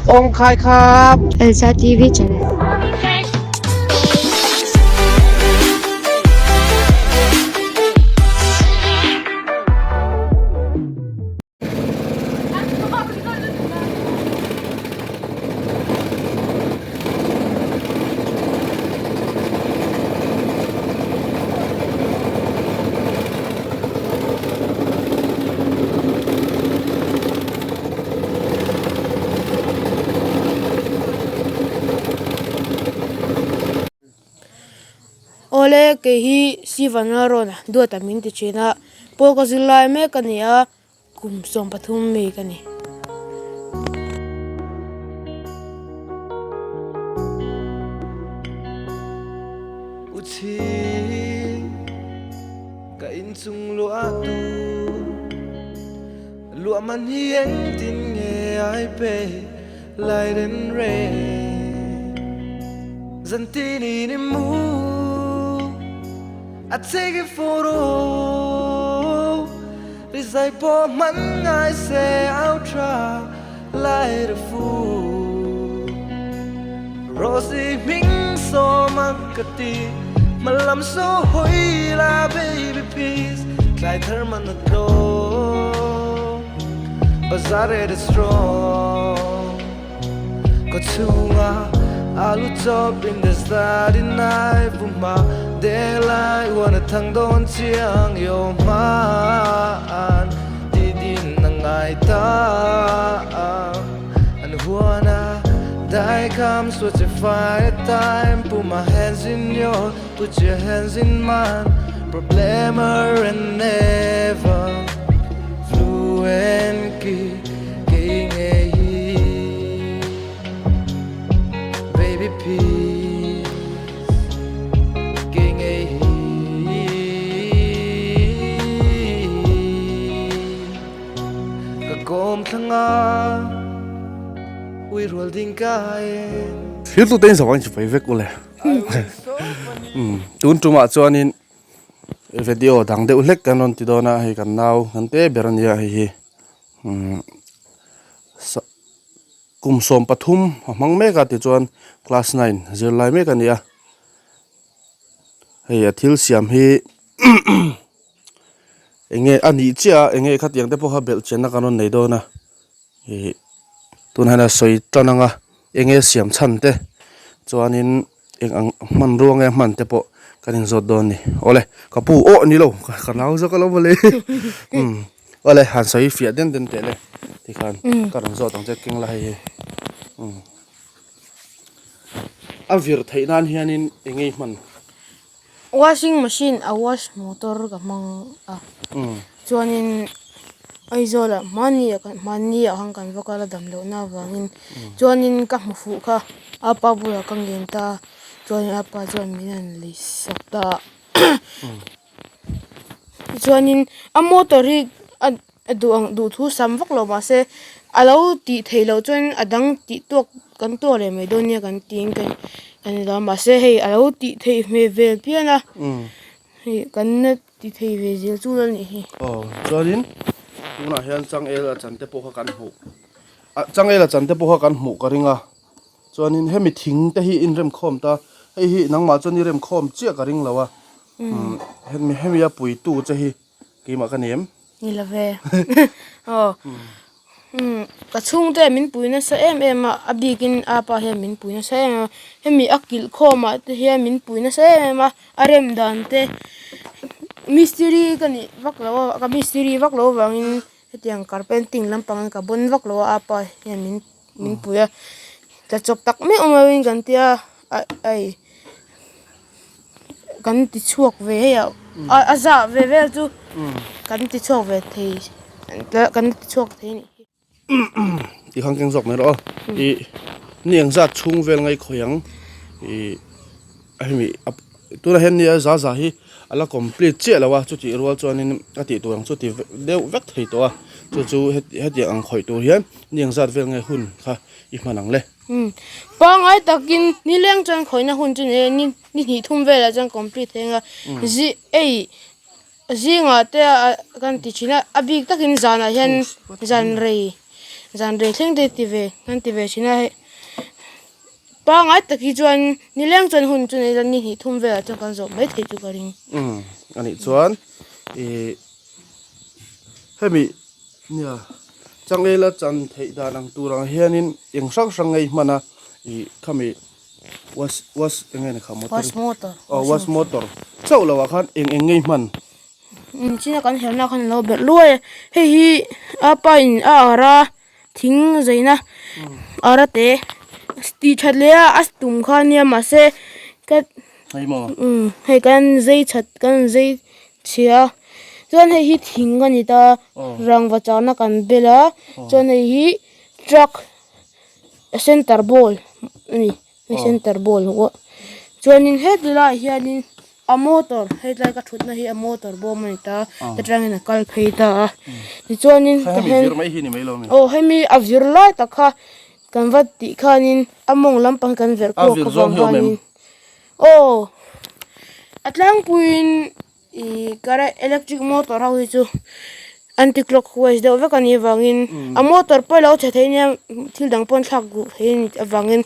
Awng khai khap. Elsa TV channel. Awle kei hi Sivan Rawna duata min ti thin a, pawl ka zir lai mek a ni a. Kum 13 mi ka ni. U chi ka inchung luah tu luah man hi engtin nge ai pe lai ren re zan tin in i mu I take a photo Rizai pawh hman ngai se au tha lai ra fu Rosie hming sawm a ka ti Hmalam so hawi la baby please Tlai thar man a tlo Bazar it is strong Ko chunga alu chop in the starry night Vuma daylight wanna thang don chiang yo man Ti din na ngai ta An huana Dai comes with a fire time Put my hands in yours, put your hands in mine Problemer and never Fluent key kei ngei hi Baby please kei ngei hi Ka kawm thlanga ui rual ding ka en Thil tu te in zawng chi pai vek ule. Tun tumah chuanin video dang deuh hlek kan rawn ti dawn a hei kan nau kan te ber a nia hei hi kum 13 a hmang mek a tichuan class nine zirlai mek a ni a hei a thil siam hi eng nge a nih chiah a eng nge khatiang te pawh kha belh chianna kan rawn nei dawn a ih tunah hian a sawi tan ang a eng nge siam chhan te chuanin. Eng ang hmanrua nge hman te pawh kan inzawt dawn a ni. Awle, ka pu aw ni lo, ka nau zawk alawm mawle. Umm, awle han sawi fiah den den teh le tikhan ka rawn zawt ang che keng la hei hi. Umm, a vir theih nan hianin eng nge i hman? Washing machine a wash motor ka hmang a, chuanin Aizawlah hmani ah hmani ah khan kan va kal a dam lohna avangin chuanin ka hmu fuh kha a pa bulah ka ngen ta chuanin a pa chuan min han lei sak ta a chuanin a motor hi a duh ang duh thu sam vak lo mahse a lo tih theih loh chuan a dang tih tawk kan tuak leh mai dawn nia kan tiin kan kan la mahse hei a lo tih theih hmel vel pian a hei kan la ti thei ve zel chu la nih hi. Aw chuanin tunah hian changel a chan te pawh kha kan hmuh ah changel a chan te pawh kha kan hmuh ka ring a chuanin hemi thing te hi inremkhawm ta hei hi nangmah chuan i remkhawm chiah ka ring lo a hemi hemi a puitu che hi. Keimah ka ni em? Ni lo ve. Aw. Umm ka chhungte min pui nasa em em a, a bikin apa hian min pui nasa em em a. Hemi a kilh khawmah te hian min pui nasa em em a, a rem dan te mistiri ka nih vak lo a, ka mistiri vak lo avangin hetiang carpenting lampang ka bawn vak lo a, apa hian min min pui a. Tla chawp tak meuh meuhin kan tia a ai. Kan ti chhuak ve hei a a zah ve vel chu kan ti chhuak ve thei kan ti chhuak thei a nih hi. Ti khan keng zawk mai rawh aw ih ni eng zat chhung vel ngai khawi ang ih a hemi tunah hian ni a za za hi a la complete chiah lo a chutih rual chuanin a tih tur ang chu ti deuh vek thei tawh a chu chu hetiang ang khawih tur hian ni eng zat vel nge hun kha i hman ang le. Umm pangngai takin nileng chuan khawihna hun chu nei a ni ni hnih thum velah chuan complete thei ang a zi ei zingah te a kan ti thin a a bik takin zanah hian zan rei zan rei thleng te ti ve kan ti ve thin a hei pangai tak hi chuan nileng chuan hun chu nei ila ni hnih thum velah chuan kan zawh mai theih chu ka ring. Umm anih chuan ih hemi nia changela chan theih dan ang tur ang hianin eng hrang hrang ngei hman a ih khami wash wash eng nge ni kha motor wash motor aw wash motor chauh loh ah khan eng eng ngei hman. China kan herna khan alo belh luai a hei hi a pa in a ar a thing zaina ar a te tih that leh a a tum kha ania mahse ka umm hei kan zai that kan zai chhia a chuan hei hi thing a ni ta rangva chahna kan bel a chuan hei hi truck center ball a ni hei center ball chuanin heti laiah hianin a motor hetlai ka thutna hi a motor bawm a ni ta atangin a kal phei ta a tichuanin aw hemi a vir lai tak kha kan va tih khanin a mawng lampang kan verh kuak avang khanin aw a tlangpuiin. Ih current electric motor ho hi chu anti clockwise deuh vek a nih avangin a motor pawh alo chhe thei nia thil dang pawh an thlak duh thei a nih avangin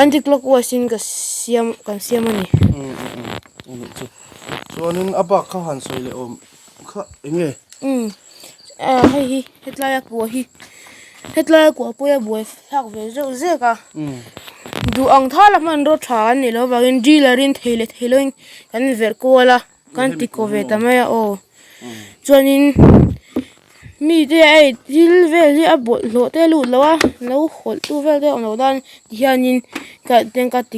anti clockwise in ka siam kan siam a ni. Anih chu chuanin a bak kha han sawi leh awm kha eng nge? Umm hei hi hetlai a kua hi hetlai a kua pawh hi a buai thlak ve zeuh zek a duh ang thal a hmanraw tha an nih loh avangin dealer in thei leh thei loin Kan verh kual a kan ti kaw ve ta mai a aw chuanin mite hei thil vel hi a bawlhhlawh te a lut lo a lo hawlh tu vel te a awm loh nan tihianin ka ten ka ti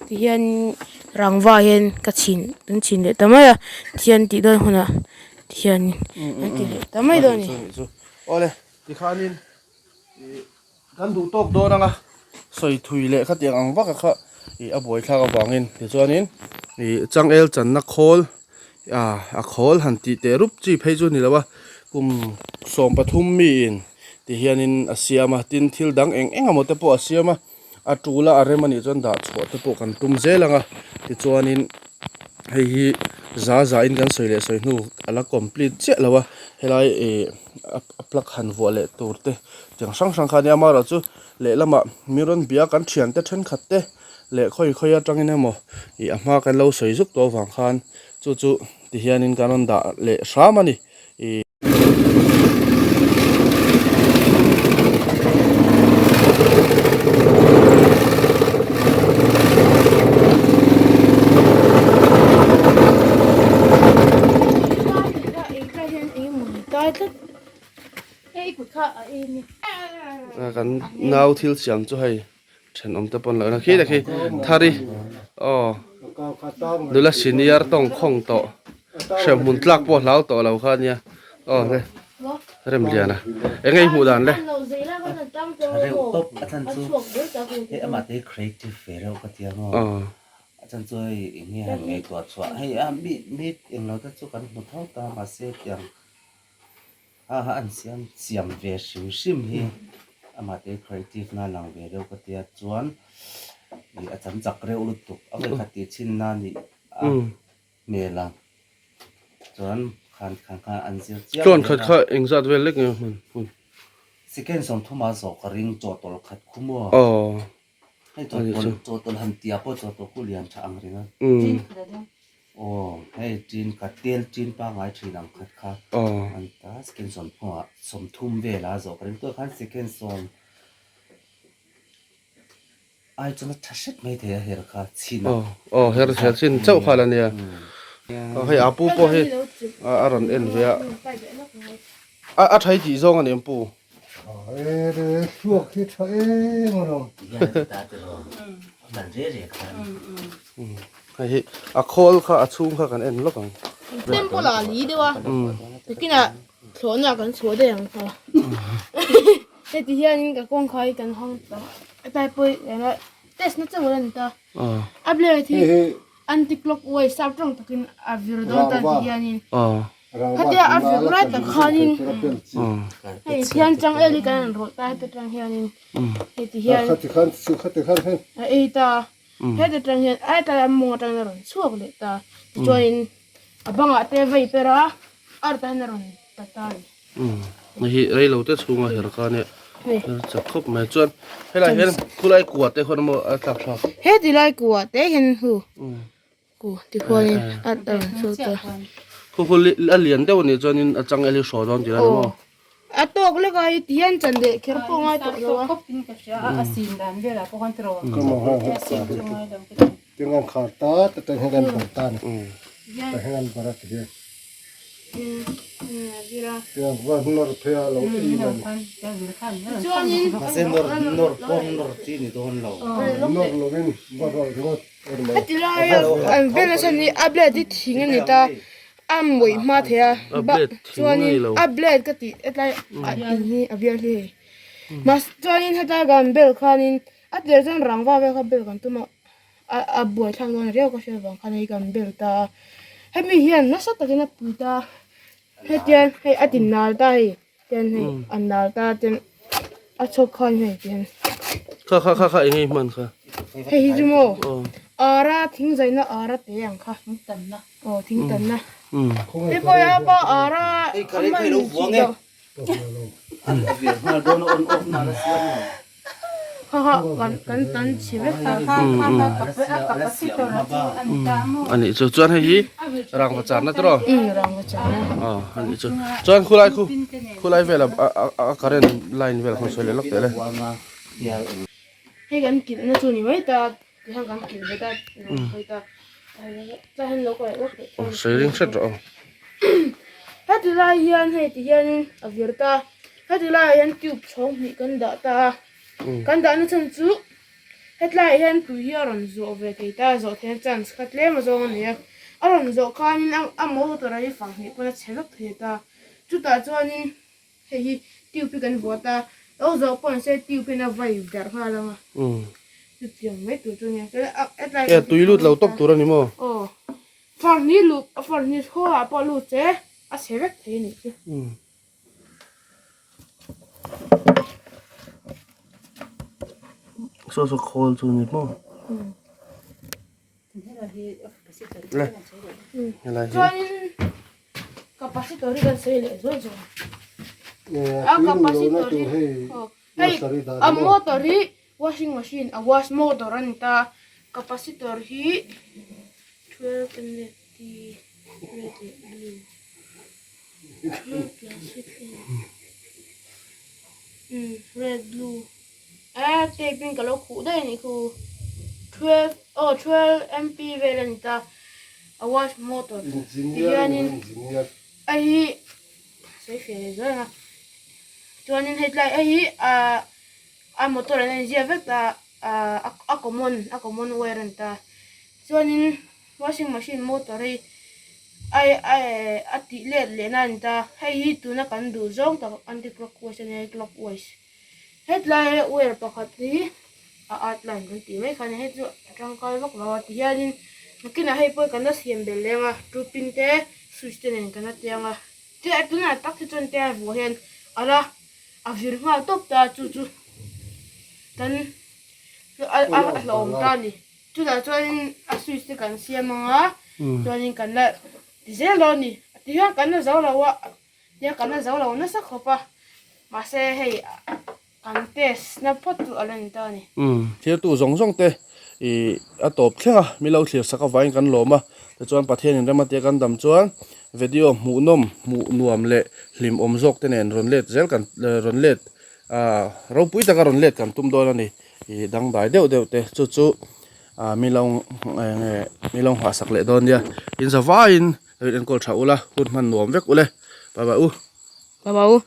tihianin rangva hian ka chhin an chhin leh ta mai a thian tih dawn hunah tihianin an ti leh ta mai dawn a ni. Awle tikhanin ih. Kan duh tawk dawn anga sawi thui leh khatiang ang vaka kha ih a buaithlak avangin tichuanin ih changel channa khawl ah a khawl han tih teh rup chi phei chu a ni lo a kum 13 miin ti hianin a siam a tin thil dang eng eng emaw te pawh a siam a a tul a a rem anih chuan dah chhuah te pawh kan tum zel ang a tichuanin hei hi za za in kan sawi leh sawi hnu a la complete chiah lo a helai ih a plug han vuah leh tur te. Tiang hrang hrang kha ania amaherawhchu lehlamah mi rawn bia kan thiante thenkhat te leh khawi khawi atangin emaw ih a hma kan lo sawi zuk tawh avang khan chu chu tihianin kan rawn dah leh hram a ni ih. Kan nau thil siam chu hei thenawm te pawn lo en a khi khi thari aw nula senior tawng khawng tawh hremhmun tlak pawh hlau tawh lo kha ania aw le Remliana eng nge i hmuh dan le. A ha an siam siam ve hrim hrim hi amah te creative na lang ve deuh ka tia chuan ih a cham chak reuh lutuk a vawikhat tih chhin na nih a hmel a chuan khan khan khan an zir chiang Chuan khat kha engzat vel lek nge hman hun second 30 a zawh ka ring chawhtawlh khat khu maw aw hei chawhtawlh chawhtawlh han tia pawh chawhtawlh khu lian tha ang reng a Aw hei tin ka tel tin pangai thin ang khat kha an ta second sawmthum ah 30 vela zawh ka ring tawh khan second sawm ai chuan a tha hret mai thei a her kha chhin a aw her her chin chauh kha la nia aw hei a pu pawh hi a rawn en ve a a tha hi tih zawng a ni ang pu. Hei hi a khawl kha a chhung kha kan en lawk ang. Temple ah li deuh a takinah thlawhna kan chhuah daih ang kha heti hianin ka kawngkhar hi kan hawng ta hetlai pawh hi test na chauh a la ni ta a blade hi anti clockwise sap tawng takin a vir dawn ta ti hianin. Khatia a vir lai tak khanin hei thian chang el hi kan han rawlh ta heta tang hianin hei ti hian a ei ta heta tang hian a hetlai a mawng atangin a rawn chhuak leh ta tichuanin a bangah te vei per a a rawt ah hian a rawn ta ta a ni. Hei hi reilo te chhunga her kha ania. Hei. Chak khawp mai chuan helai hian khulai kua te khuan maw a tlak thlak. He tilai kua te hian hu ku ti khuanin a rawn chhuak ta. Khu khu a lian deuh anih chuanin a changel hi hraw dawn tih a ni maw? A tawk lek a hei ti hian chan leh kher pawh ngai tawh lo a. Heti laia an vel nasa ni a blade hi thing a ni ta a mawih hma thei a chuanin a blade ka tih hetlai a in hi a bial hi hei mahse chuanin heta kan bel khanin a tir chuan rangva vel kha bel kan tum a. A buaithlak dawn riau ka hriat vang khan hei kan bel ta a hemi hian nasa takin a pui ta hetiang hei a ti nal ta hei tian hei a nal ta tian a chhawk khan hei tian kha kha kha kha eng nge hman kha hei hi chu maw ara thing zaina ara te ang kha aw thing tanna hei pawh hi a pa ara a hman tih loh. Anih chu chuan hei hi rangva charna tiraw anih chu chuan khulai khu khulai vel a current line vel khawn sawi leh lawk teh le. Hei kan kilhna chu ni mai ta tihian kan kilh ve ta sawi ta tlai hian lo kalh lawk teh sawi ring hret rawh aw. Heti lai hian hei ti hianin a vir ta heti laiah hian tube chhawng hnih kan dah ta a kan dahna chhan chu hetlaiah hian tui hi a rawn zawh ve thei ta zawh theihna chance kha tlem a zawng a ni a a rawn zawh khanin a motor hi fang hnih pawn a chhe vek thei ta chutah chuanin Hei hi tube hi kan vuah ta, lo zawh pawh ni se tube hian a vai darh nghal ang a, chutiang mai tur chu a nia. Chuan a hetlai E tui lut lo tawp tur a ni maw? Aw, far hnih lut, far hnih thaw ah pawh lut che a chhe vek thei a nih chu. Saw saw khawl chu a ni maw? Le helai hi. Chuanin capacitor hi kan sawi leh zuai zuai a. A capacitor hi hei a motor hi washing machine a wash motor a ni ta capacitor hi 12 mft red leh blue blue plus red blue. A tape in ka lo khuh daih a nih khu 12 aw 12 mp vel a ni ta a wash motor tihianin a hi sawi feh leh zual ang a chuanin hetlai a hi ah a motor an inziak vek ta ah a common a common wire a ni ta chuanin washing machine motor hi a a tih let lehna a ni ta hei hi tuna kan duh zawng tak anti clockwise a nia clockwise. Hetlai wire pakhat hi a outline kan tih mai kha a ni hei chu a tangkai vak lo a tihianin nakinah hei pawh kan la siam belh leng a two pin te switch te nen kan la tiang a chuan tunah tak hi chuan tia vuah hian a la a vir nghal tawp ta chu chu kan a hlauhawm ta a ni chutah chuanin a switch te kan siam ang a chuanin kan la ti zel dawn a ni tihian kan la zo lo a. Nia kan la zo lo nasa khawp a, mahse hei kan test na phawt chu a la ni ta a ni. Umm thirtu zawng zawng te ih a tawp thleng a, mi lo thlir sak avangin kan lawm a, tichuan Pathianin rem atia kan dam chuan video hmuhnawm hmuh nuam leh hlimawm zawk te nen rawn let zel kan rawn let ah ropui taka rawn let kan tum dawn a ni, ih dangdai deuh deuh te chu chu ah mi lo eng nge mi lo nghahsak leh dawn nia, in zavaiin. Lo in enkawl tha ula, hun hman nuam vek ule. Bye bye u. Bye bye u.